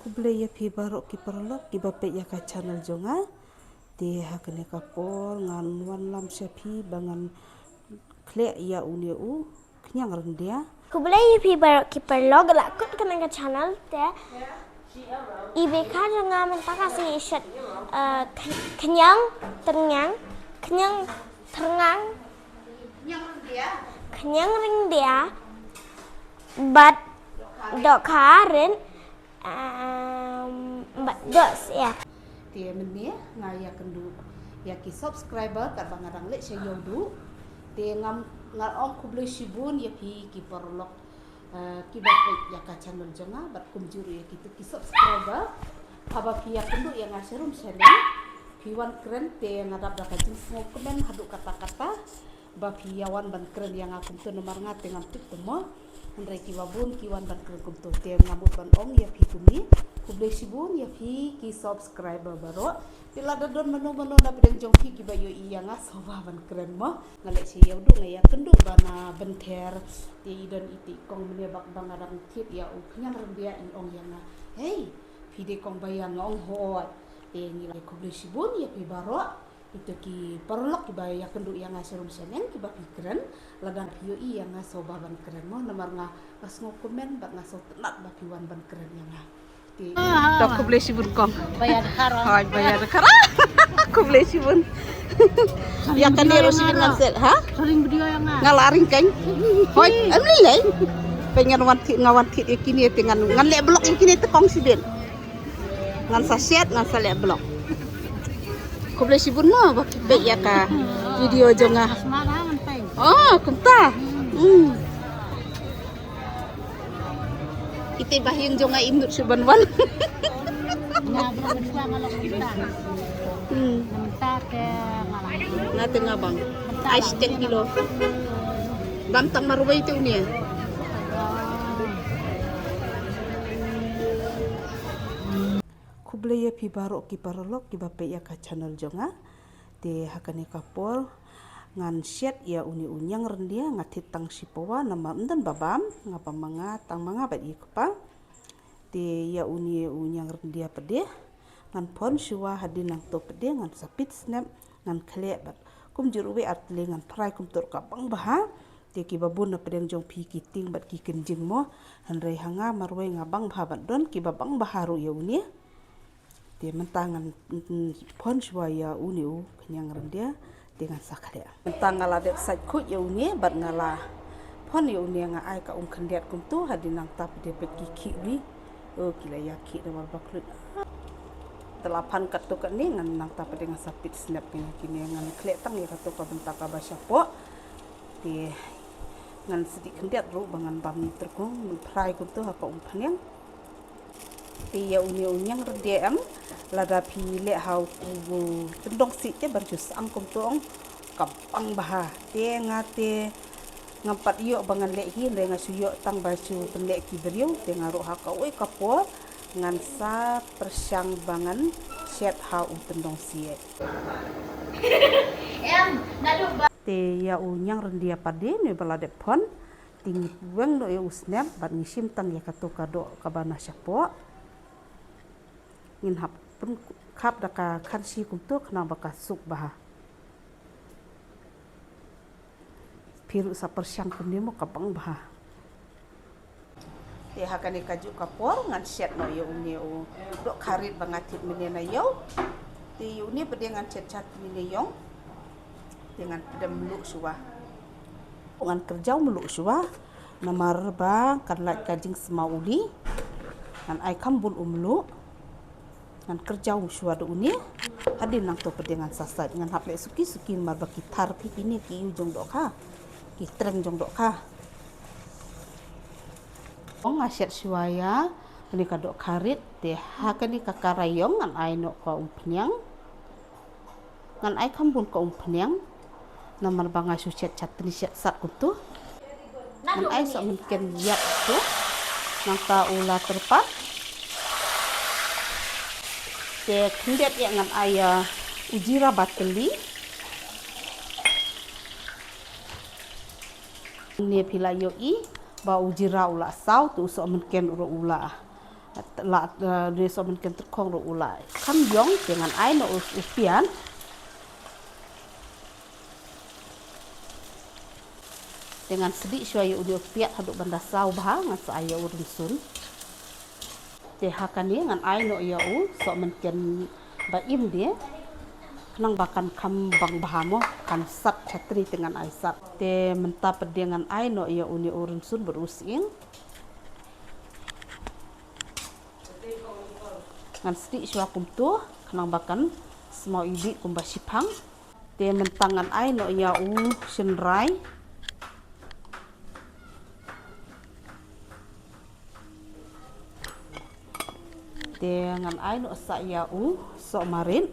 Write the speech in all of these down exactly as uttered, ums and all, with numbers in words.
Khublei ïa phi baroh ki paralok kiba peit ïa ka channel jong nga. Te ha kane ka por ngan wanlam sha phi ba ngan khleh ïa une u khñiang ryndia. Khublei ïa phi baroh ki paralok, la kut kane ka channel te. Iba kha jong nga mynta ka sngi shet, eh, kh-, khñiang tyrngiang, khñiang tyrngiang, khñiang ryndia bad dohkha rit, em, bad dohsiej. Te mynne nga ïakynduh ïa ki subscriber katba nga dang leit sha ïew duh. Te ngam, nga ong khublei shibun ïa phi ki paralok, eh, kiba peit ïa ka channel jong nga bad kumjuh ïa kito ki subscriber. Haba phi ïakynduh ïa nga sharum shaneng, phi wan kren, te nga dap da ka jingsngewkmen haduh katta katta ba phi ïa wan ban kren ïa nga kumto, namar nga te ngam tip te mo. Hynrei kiba bun ki wan ban kren kumto, te nga mut ban ong ïa phi kumne, khublei shibun ïa phi ki subscriber baroh. Te lada don mano mano na pdeng jong phi kiba ïohi ïa nga, sngewbha ban kren mo. Nga leit sha ïew duh, nga ïakynduh ba na Bynther. Te i don iti kong mynne bad ba nga dang thied ïa u khñiang ryndia, i ong ïa nga, "Hei, phi dei kong Baian?" Nga ong, "Hooid." Te ngi la khublei shibun ïa phi baroh. Ito ki paralok kiba ïakynduh ïa nga sharum shaneng, kiba phi kren, lada phi ïohi ïa nga sngewbha ban kren mo, namar nga, nga sngewkmen bad nga sngewtynnat ba phi wan ban kren ïa nga. Te to khublei shibun kong. Baian Dkhar. Hooid, Baian Dkhar. Khublei shibun. Ïa kane ruh shibun ngan set, ha? Ka ring video ïa nga. Nga la ring keiñ. Hooid, em lei lei. Pynban ngan wan thied, nga wan thied ïa kine te ngan, ngan leh vlog ïa kine te kong shibun. Ngan sa shet, ngan sa leh vlog. Khublei shibun mo ba phi peit ïa ka video jong nga. Smat ha ngan peit. Oh, kumta. Hmm. Ite ba hiang jong nga im nud shu ban wan. Nga ba mynta nga la mynta. Hmm. Mynta te nga la. Nga te nga bang. Ai shiteng kilo. Bam tang marwei te une. Khublei ïa phi baroh ki paralok kiba peit ïa ka channel jong nga. Te ha kane ka por ngan shet ïa une u ñiang ryndia, nga thied tang shi pawa namar ym don ba bam, nga bam ma nga, tang ma nga bad i kpa. Te ïa une u ñiang ryndia pat de ngan phon shuwa, hadien nangto pat de ngan sa pit snep, ngan khleh bad kumjuh ruh wei ar tylli ngan fry kumto ruh ka bang bha. Te kiba bun na pdeng jong phi ki tieng bad ki kynjing mo. Hynrei ha nga marwei nga bang bha bad don kiba bang bha ruh ïa une. Te mynta ngan, mm, phon shuwa ïa une u khñiang ryndia. Te ngan sa khleh. Mynta nga la dep sait khuid ïa une bad nga la phon ïa une, nga ai ka um khyndiat kumto, hadien nangta pat de peit ki khih wi. O, ki la ïa khih da wal ba khluit. Te la phan katto katne, ngan nangta pat de ngan sa pit snep ïa kine, ngan khleh tang ïa kato ka bynta kaba shapoh. Te ngan sdih khyndiat ruh ba ngan bam ni tyrkong, ngan fry kumto ha ka umphniang. Te ïa une u ñiang ryndia em, lada phi leh ha u tyndong siej te ban shu sang kumto ong ka bang bha. Te nga te ngam pat ïoh ba ngan leh hi, hynrei nga shu ïoh tang ba shu pynleh ki briew, te nga ruh ha kawei ka por ngan sa pyrshang ba ngan shet ha u tyndong siej. Em, naduh ba. Te ïa u ñiang ryndia pat de ne ba la dep phon, te ngi weng noh ïa u snep bad ngi shim tang ïa kato ka doh kaba na shapoh. Ngin hap pynkhap da ka khanshi kumto khnang ba ka suk bha. Phi ruh sa pyrshang kumne mo, ka bang bha. Te ha kane kajuh ka por ngan shet noh ïa une u dohkha rit ba nga thied mynne na ïew. Te ïa une pat de ngan shet shat mynne ïong. Te ngan pdem mluh shuwa. Ngan kyrjaw mluh shuwa. Namar ba kan lait ka jingsma uli. Ngan ai kham bun u mluh. Ngan kyrjaw shuwa da une. Hadien nangto pat de ngan sa sait, ngan hap leh suki suki namar ba ki thar phi kine ki ïew jong dohkha. Ki treng jong dohkha. Ong nga shet shuwa ïa kane ka dohkha rit, te ha kane ka karai ïong ngan ai noh ka umphniang. Ngan ai kham bun ka umphniang. Namar ba nga shu shet shat tni shet sat kumto. Ngan ai sohmynken ïap kumto. Nangta u la tyrpad. Te khyndiat ïa ngan ai ïa u jira ba tylli. Ne phi la ïohi ba u jira u la saw, te u sohmynken ruh u la La, eh, une sohmynken tyrkhong ruh u la kham ïong, te ngan ai noh u, u piat. Te ngan sdieh shuwa ïa une u piat haduh ban da saw bha, ngan sa ai ïa u rynsun. Te ha kane ngan ai noh ïa u sohmynken ba im de, khnang ba kan kham bang bha mo, kan sat shatri te ngan ai sat. Te mynta pat de ngan ai noh ïa une u rynsun bad u sying. Ngan sdieh shuwa kumto, khnang ba kan smaw ibih kumba shiphang. Te mynta ngan ai noh ïa u shynrai. Te ngan ai noh sa ïa u sohmarit.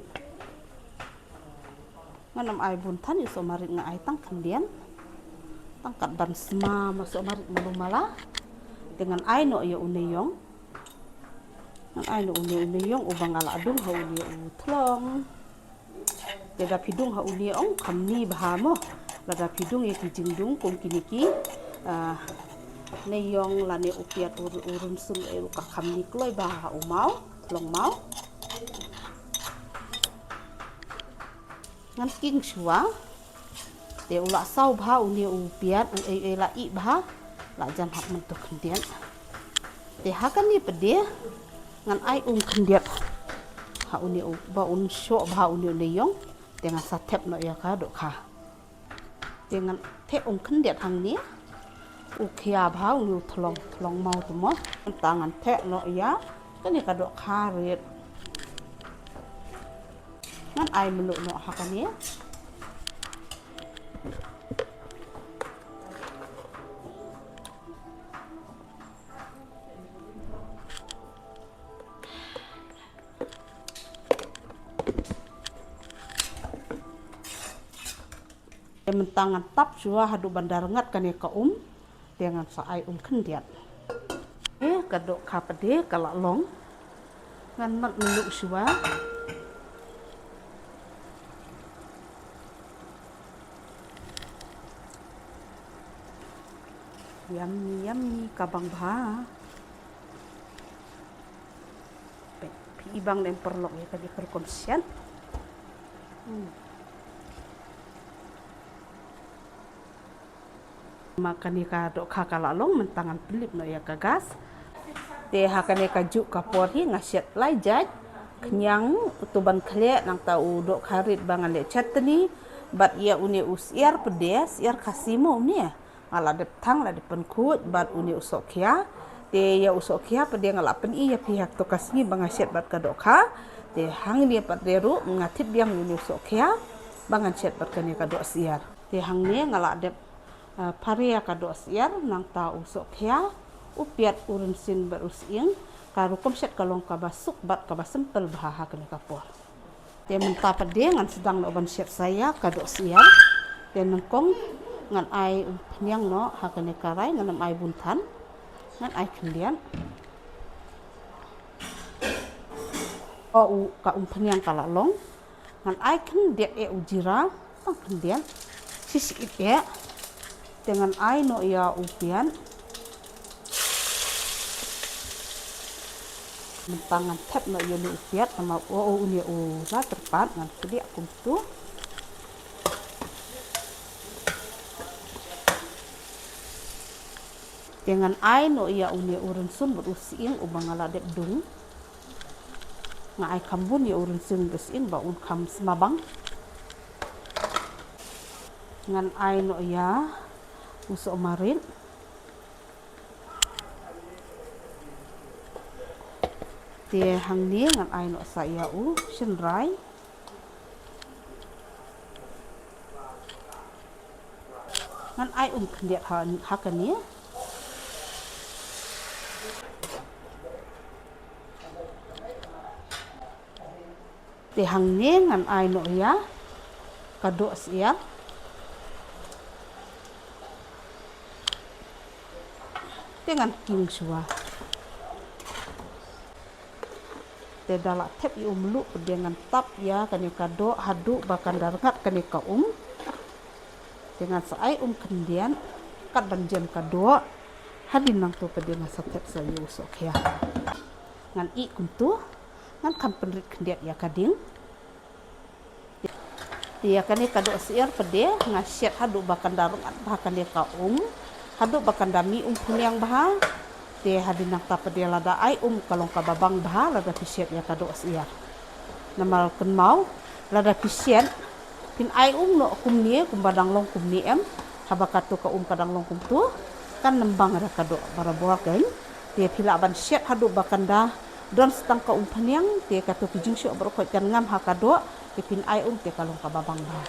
Ngan ym ai bun than ïa u sohmarit, nga ai tang khyndiat. Tang kat ban sma ma sohmarit malu mala. Te ngan ai noh ïa une ïong. Ngan ai noh une, une ïong uba nga la dung ha une u thlong. Te da phi dung ha une ong kham ni bha mo. Lada phi dung ïa ki jingdung kum kine ki, ah, ne ïong lane u piat u, u rynsun, eh, u ka kham ni kloi bha ha u maw, thlong maw. Ngan king shuwa. Te u la saw bha une u piat, u ei ei la ih bha. La jan hap mynta khyndiat. Te ha kane pat de ngan ai um khyndiat. Ha une u ba un shoh bha une, une ïong. Te ngan sa thep noh ïa ka dohkha. Te ngan thep um khyndiat hangne. U khia bha une u thlong, thlong maw te mo. Mynta ngan thep noh ïa kane ka dohkha rit. Ngan ai mluh noh ha kane. Te mynta ngan tap shuwa haduh ban da rngat kane ka um. Te ngan sa ai um khyndiat. Eh, ka dohkha pat de ka la long. Ngan mat mluh shuwa. Yummy, yummy, ka bang bha. Phi i bang lem paralok ïa ka dei ka rukom shet. Hmm. Ma kane ka dohkha ka la long, mynta ngan pynlip noh ïa ka gas. Te ha kane ka juh ka por hi nga shet lai jait. Khñiang, uto ban khleh, nangta u dohkha rit ba ngan leh chutney. Bad ïa une u syiar pat de, syiar Khasi mo une. Nga la dep thang, la dep pynkhuid bad une u sohkhia. Te ïa u sohkhia pat de nga la pyni ïa phi ha kato ka sngi ba nga shet bad ka dohkha. Te hangne pat de ruh nga thep biang une u sohkhia ba ngan shet bad kane ka dohsyiar. Te hangne nga la dep, eh, pare ïa ka dohsyiar, nangta u sohkhia, u piat, u rynsin bad u sying. Ka rukom shet ka long kaba suk bad kaba simple bha ha kane ka por. Te mynta pat de ngan sdang noh ban shet sa ïa ka dohsyiar. Te nyngkong ngan ai umphniang noh ha kane ka karai, ngan ym ai bun than. Ngan ai khyndiat. O u ka umphniang ka la long. Ngan ai khyndiat eh u jira. Tang khyndiat. Shisha eh. Te ngan ai noh ïa u piat. Mynta ngan thep noh ïa une u piat, namar u, u, une u la tyrpad, ngan kdiah kumto. Te ngan ai noh ïa une u rynsun bad u sying uba nga la dep dung. Nga ai kham bun ïa u rynsun bad u sying ba un kham sma bang. Ngan ai noh ïa u sohmarit. Te hangne ngan ai noh sa ïa u shynrai. Ngan ai um khyndiat ha, ha kane. Te hangne ngan ai noh ïa ka dohsyiar. Te ngan king shuwa. Te da la thep ïa u mluh pat de ngan tap ïa kane ka doh haduh ba kan da rngat kane ka um. Te ngan sa ai um khyndiat kat ban jem ka doh. Hadien nangto pat de ngan sa thep sa ïa u sohkhia. Ngan ih kumtu, ngan kham pynrit khyndiat ïa ka ding. Te ïa kane ka doh syiar pat de nga shet haduh ba kan da rung at bha kane ka um, haduh ba kan da mih umphniang bha. Te hadien nangta pat de lada ai um ka long kaba bang bha lada phi shet ïa ka doh syiar. Namar kynmaw lada phi shet phin ai um noh kumne kumba dang long kumne em, haba kato ka um ka dang long kumtu kan ym bang da ka doh barabor kan. Te phi lah ban shet haduh ba kan da don stang ka umphniang, te kato ki jingshoh baroh khoit kan ngam ha ka doh, te phin ai um te ka long kaba bang bha.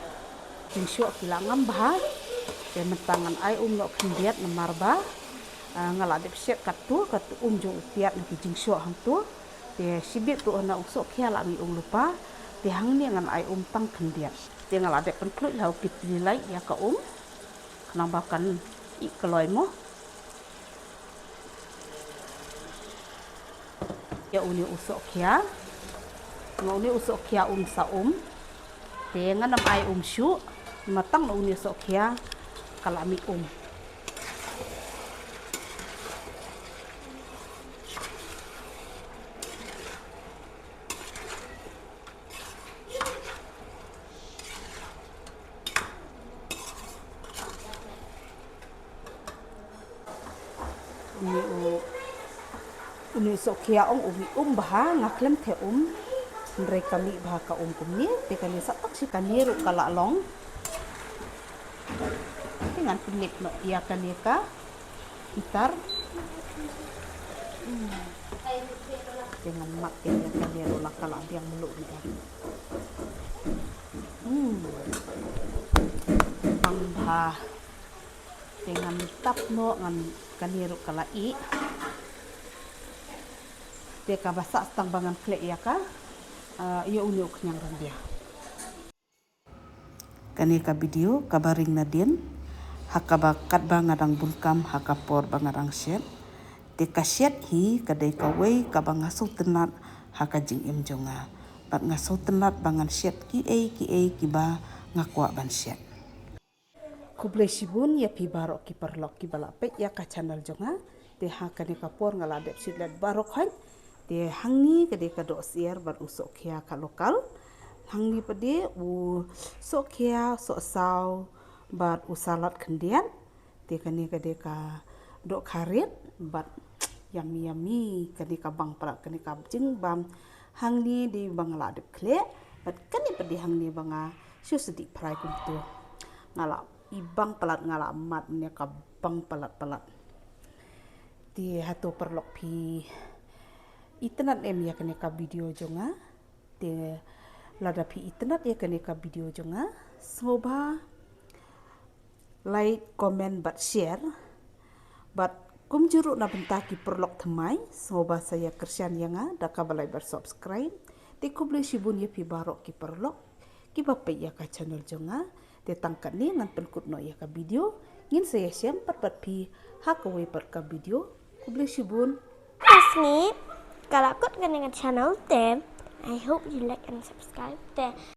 Jingshoh ki la ngam bha, te mynta ngan ai um noh khyndiat namar ba, ah, nga la dep shet katto katto um jong u piat na ki jingshoh hangto. Te shibit ruh na u sohkhia la mih um lypa, te hangne ngan ai um tang khyndiat. Te nga la dep pynkluid ha u kitni light ïa ka um khnang ba kan ih kloi mo. Ïa une u sohkhia. Nga une u sohkhia un sa um. Te ngan ym ai um shuh. Ma tang na une u sohkhia ka la mih um. Une u, une u sohkhia ong u mih um bha, nga khlem theh um. Hynrei ka mih bha ka um kumne, te kane sa tak shi kane ruh ka la long. Te ngan pynlip noh ïa kane ka hitar. Hmm. Te ngan mat te ïa kane ruh la ka la biang mluh ne. Hmm. Bang bha. Te ngan tap noh ngan kane ruh ka la ih. Te kaba sah tang ba ngan khleh ïa ka, ah, ïa une u khñiang ryndia. Kane ka video kaba ring nadien, ha kaba katba nga dang bun kam ha ka por ba nga dang shet. Te ka shet hi ka dei kawei kaba nga sngewtynnat ha ka jingim jong nga. Bad nga sngewtynnat ba ngan shet kiei kiei kiba nga kwah ban shet. Khublei shibun ïa phi baroh ki paralok kiba la peit ïa ka channel jong nga. Te ha kane ka por nga la dep shet leh baroh khoit. Te hangne ka dei ka doh syiar bad u sohkhia ka local. Hangne pat de u sohkhia, sohsaw bad u salad khyndiat. Te kane ka dei ka doh kharit bad yummy yummy, kane ka bang palat, kane ka jingbam. Hangne dei ba nga la dep khleh bad kane pat de hangne ba nga shu sdih phrai kumtu. Nga la i bang palat, nga la mat ne ka bang palat palat. Te hato paralok phi itynnad em ïa kane ka video jong nga? Te lada phi itynnad ïa kane ka video jong nga, sngewbha like, comment bad share. Bad kumjuh ruh na bynta ki paralok thymmai, sngewbha sa ïa kyrshan ïa nga da kaba like bad subscribe. Te khublei shibun ïa phi baroh ki paralok kiba peit ïa ka channel jong nga. Te tang katne ngan pynkut noh ïa ka video. Ngin sa ïashem pat bad phi ha kawei pat ka video. Khublei shibun. Asni, ka la kut kane ka channel te. I hope you like and subscribe te.